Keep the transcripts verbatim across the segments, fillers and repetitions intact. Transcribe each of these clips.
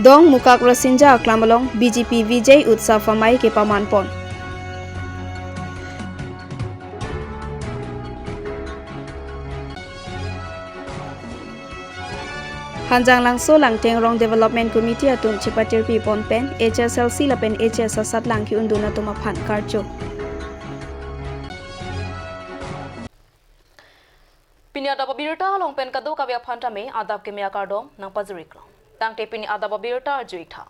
Dongmukak Rasinja Aklam along B J P Vijay Utsav amei kepaman pon. Hanjanglangso Langtengrong Development Committee atum chepatirpi pon pen H S L C lapen H S asatlang ke-undun atum aphan karcho. Pini adap abirta along pen kadokave aphan tame adap keme akardom nangpajir-iklo. Tangte pini adap abirta arju-ik tha.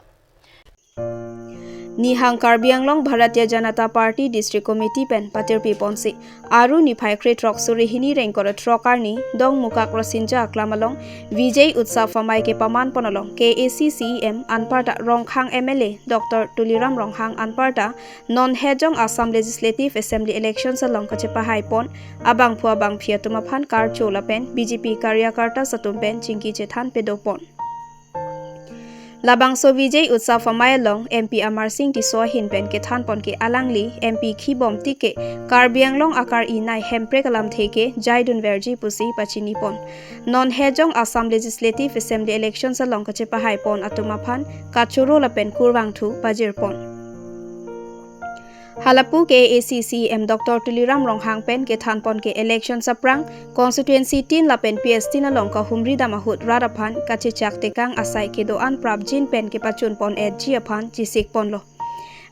Nihang Karbi Anglong Bharatiya Janata Party District Committee pen patirpi ponsi, Aru niphai krethrok suri hini rengkor throk arni Dongmukak Rasinja Aklam along Vijay Utsav amei kepaman pon along K A A C C E M anparta Rongkhang M L A Doctor Tuliram Ronghang anparta non hejong Assam Legislative Assembly Elections along kachepahai pon abangphu abangphi atum aphan karcho lapen B J P karyakarta atum pen chingki chethan pedo pon. Labangso Vijay Utsav amei along M P Amarsing Tisso ahin pen kethan pon ke alangli M P khibom tik ke Karbi Anglong akar-i nei hemprek alamthe ke jaidun verji pusi pachini pon. Non hejong Assam Legislative Assembly Elections along kachepahai pon atum aphan kachoro lapen kurvangthu pajir pon. Halapu K A A C C E M Doctor Tuliram Ronghang pen kethan pon ke election aphrang constituency tin lapen P S tin along kahumri dam ahut rat aphan kachechak tekang asai kedo-an prapjin pen kepachun pon-etji aphan chisik ponlo.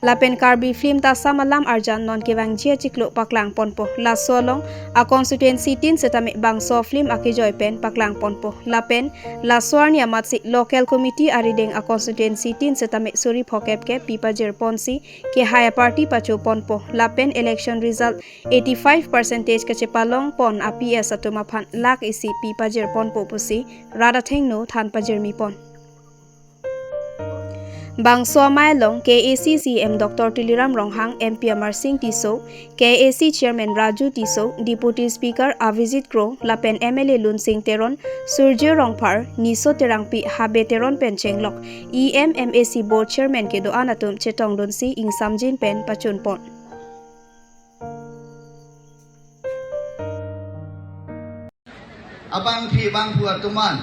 Lapen Karbi film Tasam alam arjan non kevangji achiklo paklang ponpo. Laso along a constituency tin setame bangso film akejoi pen paklang ponpo. Lapen laso arni amatsi local committee arideng a constituency tin setame suri phokep ke pi pajir ponsi kehai aparty pacho ponpo lapen election result eighty five percentage kachepalong pon a P S atum aphan lakh isi pi pajir ponpo pusi rat athengno than pajirmi pon. Bangso amei along K A A C C E M Doctor Tuliram Ronghang, M P Amarsing Tisso, K A A C Chairman Raju Tisso, Deputy Speaker Avijit Kro lapen M L A Lunsing Teron, Surjya Rongphar, Niso Terangpi, Habe Teron pen chenglok E M, M A C Board Chairman kedo-an atum chetongdunsi ingsamjin pen pachun pon. Abangphi bangphu atum an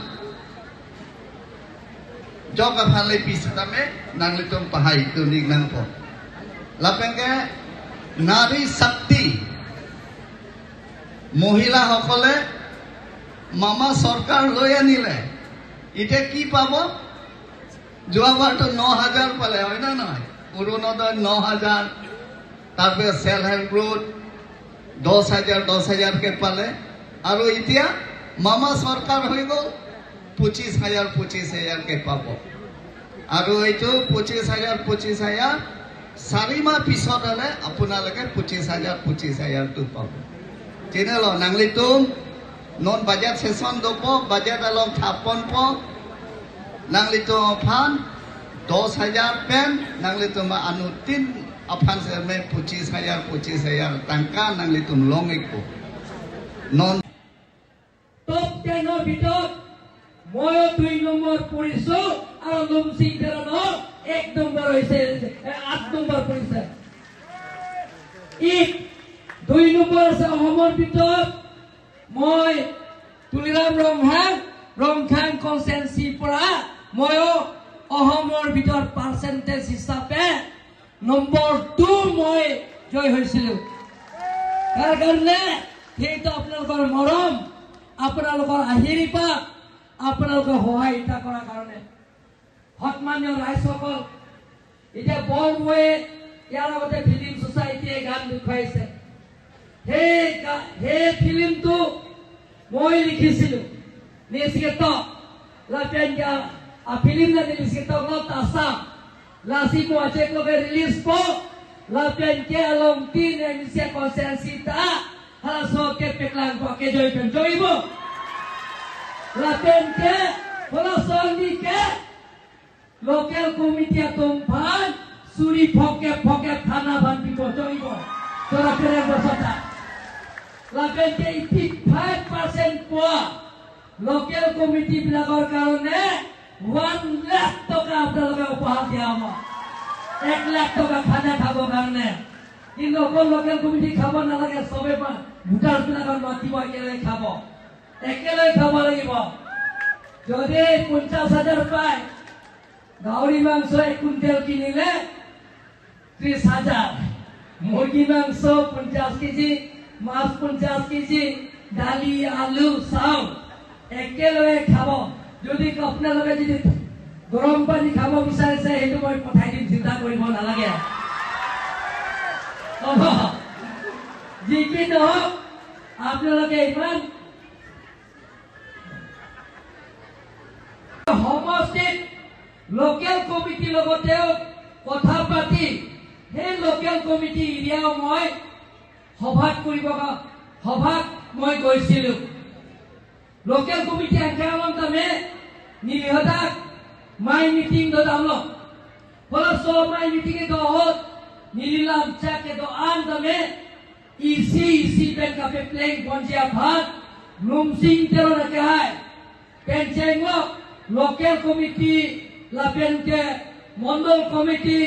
jok aphan le pi setame nanglitum pahai tunik nangpo. Lapen ke Nari Shakti, মহিলাসকলে মামা চৰকাৰ লৈ আনিলে, এতিয়া কি পাব? যোৱাবাৰতো ন হাজাৰ পালে, হয় না নহয়? অৰুণোদয় ন হাজাৰ, তাৰপিছত ছেল্ফ হেল্প গ্ৰুপ দহ হাজাৰ, দহ হাজাৰকে পালে। আৰু এতিয়া মামা চৰকাৰ হৈ গ'ল, পঁচিছ হাজাৰ, পঁচিছ হাজাৰকে পাব। আৰু এইটো পঁচিছ হাজাৰ, পঁচিছ হাজাৰ, চাৰি মাহ পিছত হ'লে আপোনালোকে পঁচিছ হাজাৰ, পঁচিছ হাজাৰটো পাব। Chinilo, nanglitum non budget session dopo, budget along thap ponpo, nanglitum aphan দহ হাজাৰ pen, nanglitum anuttin aphan setame পঁচিছ হাজাৰ, পঁচিছ হাজাৰ tangka nanglitum long-ikpo. Non top ten ৰ ভিতৰত ময়ো দুই নম্বৰ পৰিছো আৰু লুমচিং তেৰণো এক নম্বৰ হৈছে, এ, আঠ নম্বৰ পৰিছে। ই দুই নম্বৰ আছে অসমৰ ভিতৰত মই তুলিৰাম ৰংহাং, ৰংখাং কনষ্টিটুৱেঞ্চিৰ পৰা ময়ো অসমৰ ভিতৰত পাৰ্চেণ্টেজ হিচাপে নম্বৰ টু মই জয় হৈছিলো। তাৰ কাৰণে সেইটো আপোনালোকৰ মৰম, আপোনালোকৰ আশীৰ্বাদ, আপোনালোকৰ সহায়িতা কৰাৰ কাৰণে। সন্মানীয় ৰাইজসকল, এতিয়া বৰমুৱে ইয়াৰ আগতে ফিল্ম ছ'চাইটিয়ে গান দেখুৱাইছে। সেই গা-, সেই ফিল্মটো মই লিখিছিলো, Nisketok, lapen ke a film na Nisketok lo Tasam, lasi mo achek lo ke release po, lapen ke along tin M C constituency ta, halaso ke paklang po ke joi pen joi bo. Lapen ke, halaso ni ke, local committee atum aphan suri phokep phokep thana aphan pipo, choripo. Chora kereng bosota. Lapen ke eighty five percent po local committee বিলাকৰ কাৰণে one lakh টকা আপোনালোকে উপহাৰ দিয়া হ'ব। এক লাখ টকা খানা খাবৰ কাৰণে। কিন্তু অকল লোকেল কমিটি খাব নালাগে, চবে পা-, ভোটাৰ বিলাকক মাতিব, একেলগে খাব। একেলগে খাব লাগিব। যদি পঞ্চাশ হাজাৰ পায়, গাহৰি মাংস এক কুইণ্টেল কিনিলে ত্ৰিশ হাজাৰ, মুৰ্গী মাংস পঞ্চাশ কেজি, মাছ পঞ্চাশ কেজি, দালি, আলু, চাউল একেলগে খাব। যদি আপোনালোকে যদি গৰম পানী খাব বিচাৰিছে, সেইটো মই পঠাই দিম, চিন্তা কৰিব নালাগে। হ'ব, যি কি নহওক, আপোনালোকে ইমান সমষ্টিত লোকেল কমিটিৰ লগতেও কথা পাতি সেই লোকেল কমিটি এৰিয়াও মই সভাত কৰিব, সভাত মই গৈছিলো। Local committee angkang along tame neli hadak mai meeting do damlo. Hala so mai meeting kedo ahut neli lamchak kedo-an tame isi isi pen kapepleng ponji aphan Lumsing Teron akehai pen chenglok local committee lapen ke mondol committee,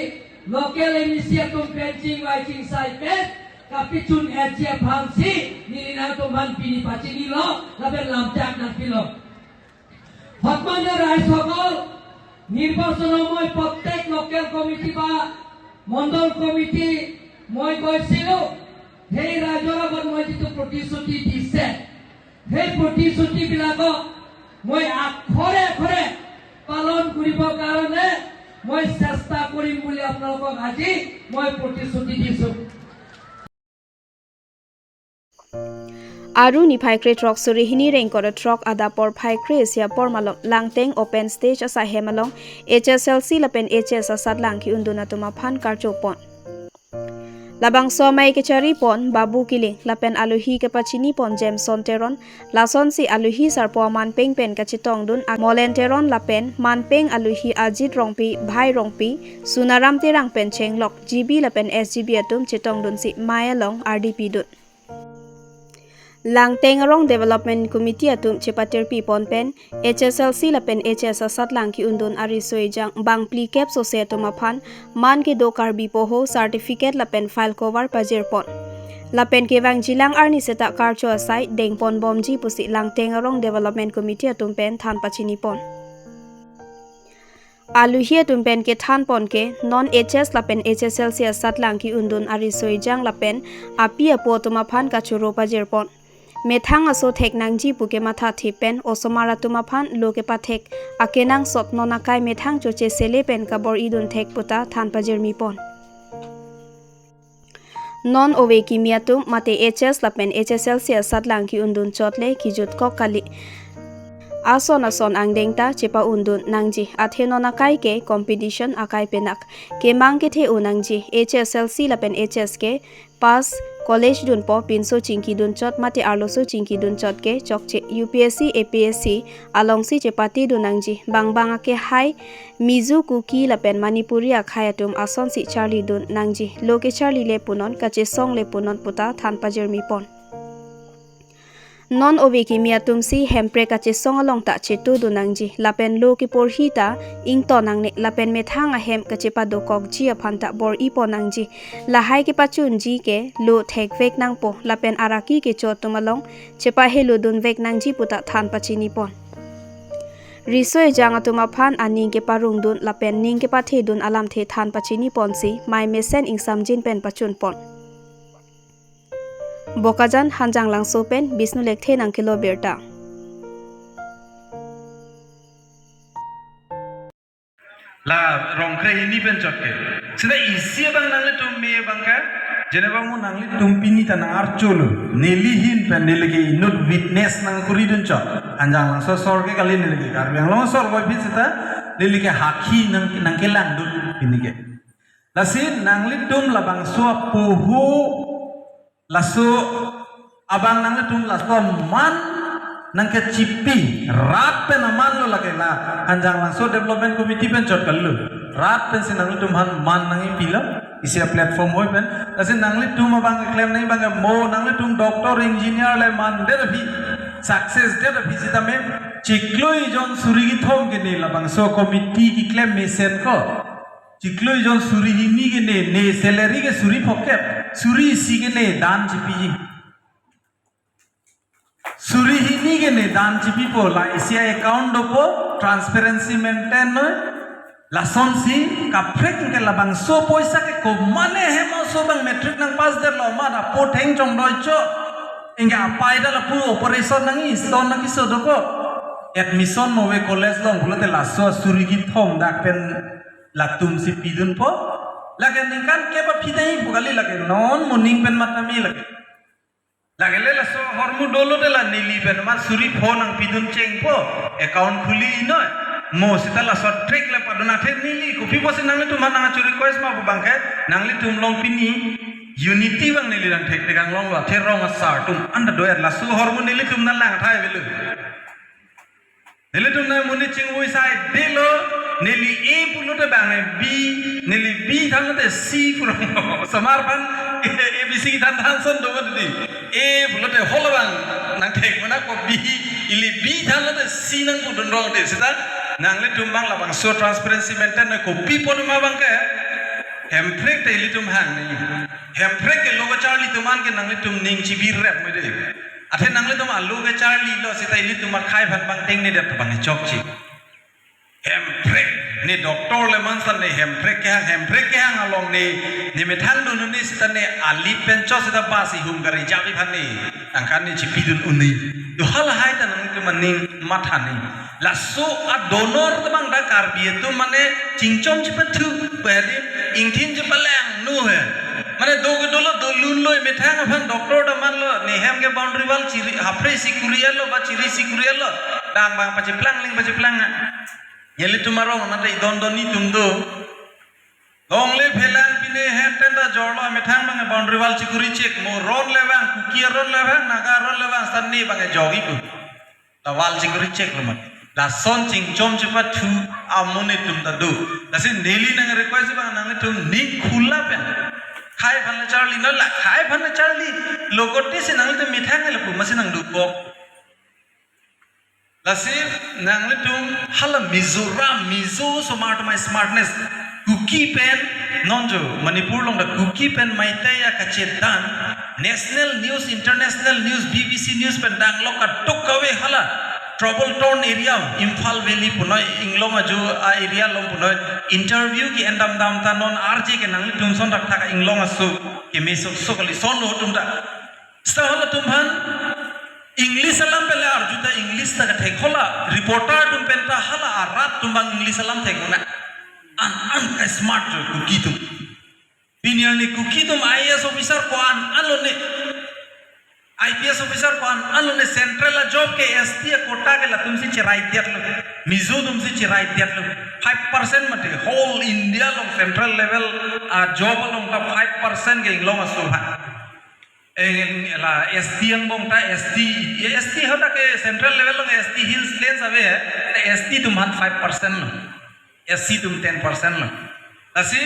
local M A C atum pen chingvai chingsai pen kapachun-etji aphansi neli nangtumphan pini pachinilo lapen lamchak nangpilo. সন্মানীয় ৰাইজসকল, নিৰ্বাচনৰ মই প্ৰত্যেক local committee বা মণ্ডল কমিটি মই কৈছিলো, সেই ৰাইজৰ আগত মই যিটো প্ৰতিশ্ৰুতি দিছে, সেই প্ৰতিশ্ৰুতিবিলাকক মই আখৰে আখৰে পালন কৰিবৰ কাৰণে মই চেষ্টা কৰিম বুলি আপোনালোকক আজি মই প্ৰতিশ্ৰুতি দিছো। Aru niphai kre throk suri hini rengkor throk adap porphai kre isi apor malom Langteng open stage asaihem along H S L C lapen H S asatlang ki-undun atum aphan karchopon. Labangso amei kecharipon Babu Killing lapen aluhi kepachinipon Jameson Teron, lasonsi aluhi sarpo amanpeng pen kachetongdun Molen Teron lapen manpeng aluhi Ajit Rongpi, Bhai Rongpi, Sunaram Terang pen chenglok G B lapen S G B atum chetongdunsi mei along ardi pidun. Langteng Arong Development Committee atum chepatirpipon pen H S L C lapen H S asatlang ki-undun ariso ejang bang phlikep sose atum aphan man kedo Karbi poho certificate lapen file cover pajirpon. Lapen kevangjilang arni seta karcho asai dengponbomji pusi Langteng Arong Development Committee atum pen than pachinipon. Aluhi atum pen kethanpon ke non H S lapen H S L C asatlang ki-undun ariso ejang lapen api apo atum aphan kachoro pajirpon. Methang aso thek nangji pu kemathathip pen osomar atum aphan lo kepathek akenangsot non akai methang choche sele pen kabor-idun thek puta than pajirmipon. Non ove kimi atum mate H S lapen H S L C asatlang ki-undun chot le kijutkok kali. Ason ason angdeng ta chepa-undun nangji, athe non akai ke competition akai penak. Kemang kethe-o nangji, H S L C lapen H S ke pass, college dunpo pinso chingkidun chot mate arloso chingkidun chot ke chokche. U P S C, A P S C alongsi chepatidun nangji. Bang bang akehai Mizo, Kuki lapen Manipuri akhei atum asonsi charlidun nangji. Lo kecharlile punon, kachesongle punon puta than pajirmipon. Non ove kimi atumsi hemprek kachesong along ta chetudun nangji. Lapen lo keporhi ta ington nangne lapen methang ahem kachepadokokji aphan ta bor-ipon nangji. Lahai kepachunji ke lo thekvek nangpo lapen araki kecho atum along chepahelodunvek nangji puta than pachinipon. Riso ejang atum aphan aning keparongdun lapen ning kepathedun alamthe than pachiniponsi mei mesen ingsamjin pen pachunpon. Bokajan, Hanjanglangso pen Bishnu Lekthe nangkelo birta. La rong kre hini pen chot ke. Sita isi abang nanglitum me abang ke. Jeneba mo nanglitum pini ta nang-archolo. Neli ahin pen neli ke inut witness nangkuridun chot. Hanjanglangso asor ke kali neli ke. Karbi Anglong asor boy phi sita neli ke hakhi nang, nangkelangdun pini ke. Lasi nanglitum labangso apoho laso abang nanglitum laso man nangkechipi rat pen aman lo lake la Hanjanglangso Development Committee pen chot kali lo. Rat pensi nanglitum aphan man nangkepilo isi a-platform hoi pen. Lasi nanglitum abang keklem nangji abang ke mo nanglitum doctor, engineer le mandet aphi, success det aphi sitame chiklo ejon suri kethom ke ne labangso committee keklem mesen ko. Chiklo ejon suri hini ke ne, ne salary ke suri phokep, suri isi ke ne dan chipiji. Suri hini ke ne dan chipipo, la isi a-account dopo, transparency maintain noi. Lasonsi kaprek anke labangso poisa ke komatne hem aso abang matric nangpass detlo, amat apo theng chongdoi cho. Anke apai ta lapu operation nangji, stone nangkeso dokok. Admission mo ave college along pulote laso asuri kethom dak pen latumsi pidunpo. Lake ningkan kep aphi ta ipu kali, lake non moning pen matha me lake. Lake le laso ahormu dolo de la neli pen amat suri pho nangpidun chengpo, account khuli noi. Mo seta laso trick le padun athe neli kopi pusi nanglitum aphan nangkachu request ma pu abangke, nanglitum along pini unity abang neli nangthekthek anglonglo, athe rong asar atum anta do-er, laso ahormu nelitum nanglang thai avelo. Nelitum nangmuni chingvoi sai detlo, neli A pulote bang B, neli B thanlote C pu rong. Osomar aphan A B C kethan than ason do mati. A pulote holo abang nangthek mana ko B, ili B thanlote C nangpudun rong de seta. Nanglitum abang labangso transparency maintain noi, kopi apot ma abangke. Hemprek ta ilitum hang ni. Hemprek ke lo kacharli atum an ke nanglitum ning chibi rep me de. Athe nanglitum alo kacharlilo seta ilitum akhei aphan abang tengne det abang chokche. Hemprek, ne doctor le mansan ne hemprek kehang, hemprek kehang along ne, ne methang dun un-e seta ne alip pen cho seta bus ihum gari jabi aphan ne, angkan ne chipidun un-e. Do halahai ta nangtum aning matha ni. Laso adonor ta abang dak Karbi atum mane chingchom chipathu, pwede ingthin chipalangno he. Mane do ke dolo, do lunlo, methang aphan doctor ta manlo, ne hem ke boundary wall chiri, hapre sikuri alo, ba chiri sikuri alo, dang abang pachiplang ling pachiplang na. Nelitum arong nata idon don netum do. Longle phelang pine hem pen ta jorlo, methang abang boundary wall chikuri chek, mo aron le vang, Kuki aron le vang, Naga aron le vang, seta ne abang jogi pu. La wall chikuri cheklo mat. Lason chingchom chipathu amonit atum ta do. Lasi neli nang request abang nanglitum ning khula pen. Khei aphan le charli, no la khei aphan le charli. Logote si nanglitum methang le pu masi nangdukok. Lasi nanglitum hala Mizoram, Mizo osomar atum a-smartness. Kuki pen, non jo, Manipur along ta Kuki pen Meitei akachedan, national news, international news, B B C news pen danglo kadokave hala trouble torn area, Imphal Valley punoi, Inglong ajo a-area along punoi, interview ke-en damdam ta non R J ke nanglitum ason thakthak Inglong aso, keme sok sok kali, sonlo atum ta. Seta halatum aphan English alam pen le arju ta English ta kathek, hala reporter atum pen ta hala arat atum abang English alam thek mona. An an ka-smart jo Kuki atum. Pini arni Kuki atum I A S officer ko-an anlo ne, I P S officer ko-an anlo ne, central a-job ke S T a-quota ke latumsi cherai detlo. Mizo atumsi cherai detlo. Five percent mati whole India along central level a-job along ta five percent ke Inglong aso ha. Eh, la S T angbong ta S T, S T hadak ke central level along S T Hills Plains ave, eh, S T atum aphan five percent lo, S C atum ten percent lo. Lasi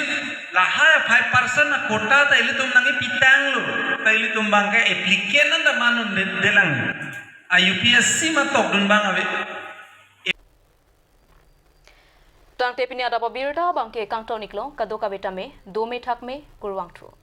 lahai five percent a-quota ta ilitum nangkepitanglo, ta ilitum abangke applicant anta man un-e de-, detlang. A-U P S C ma tokdun abang ave. Tangte pini adap abirta abangke kangton-iklo, kadokave tame dome thakme, kurvangthu.